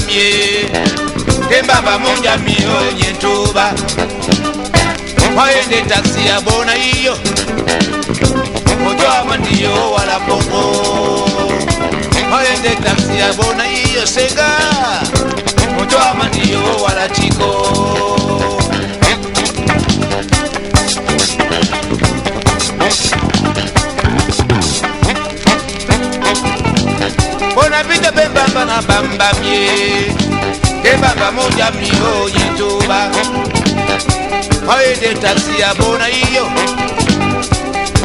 bambamie Te mbamba munja mio nyentuba. Waende taxi ya bona iyo. Mojo mandio wala pongo. Waende taxi ya bona iyo sega. Mojo mandio wala chico. Bona bita bembamba na bambamie Te bamba moja mio nyentuba. Waende taxi ya bona iyo.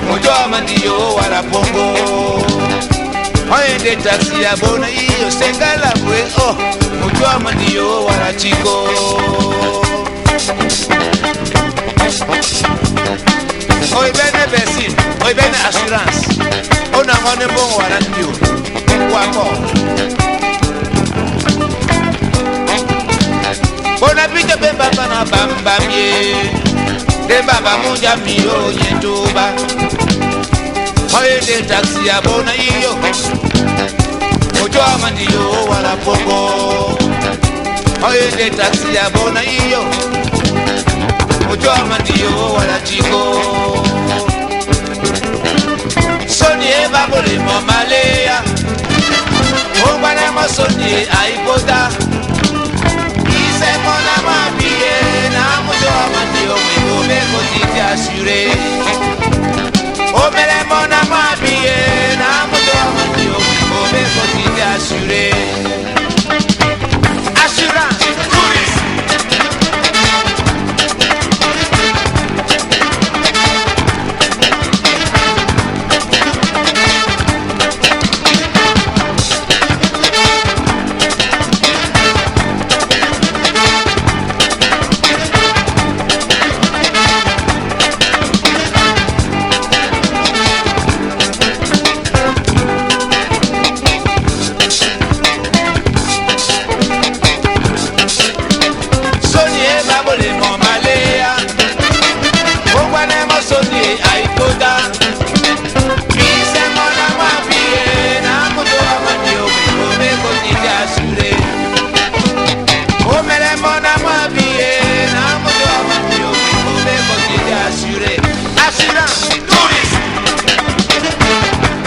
Mojo mandio wala pongo. Waende taxi ya bona iyo sengala bwe oh. Mojo mandio wala chico. Oy bene besine, oy bene assurance. Ona ngone bongo wala ndio. Wako. Bona bita bemba bana bamba mie. Demba ba munja mio nyentuba. Waende taxi ya bona iyo. Mojo mandio wala pongo. Waende taxi ya bona iyo. Mojo mandio wala chico. Soni eba bolemo malea. Ogbana mo soni aipota. Ise mona mabie na mojo mandio we be kotiti assuré. Omele mona mabie na mojo mandio we be kotiti assuré. Assurance touriste. Soni eba bolemo malea. Ogwane mo soni aipota. Ise mona mabie na moto amandio we kotiti assuré. Omele mona mabie na moto amandio we kotiti assuré. Assurance touriste.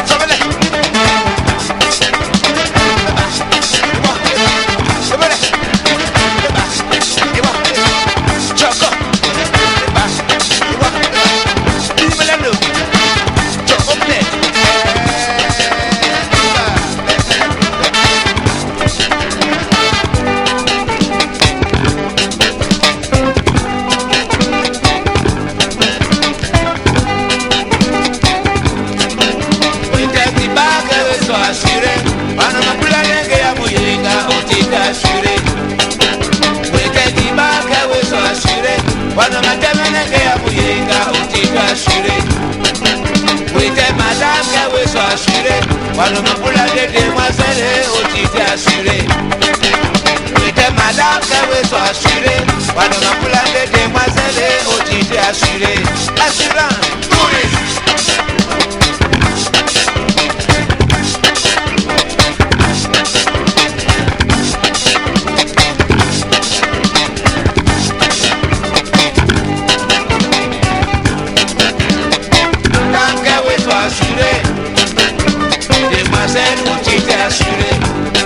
Sobele. Sobele. Choco. Wana matemenenge ya muyenga otito assuré. Wite madame kewe so assuré. Wana mapula de demoiselle otito assuré. Wite madame kewe so assuré. Wana mapula de demoiselle otito assuré. Assurance touriste. Madame kewe so assuré. Demoiselle otito assuré.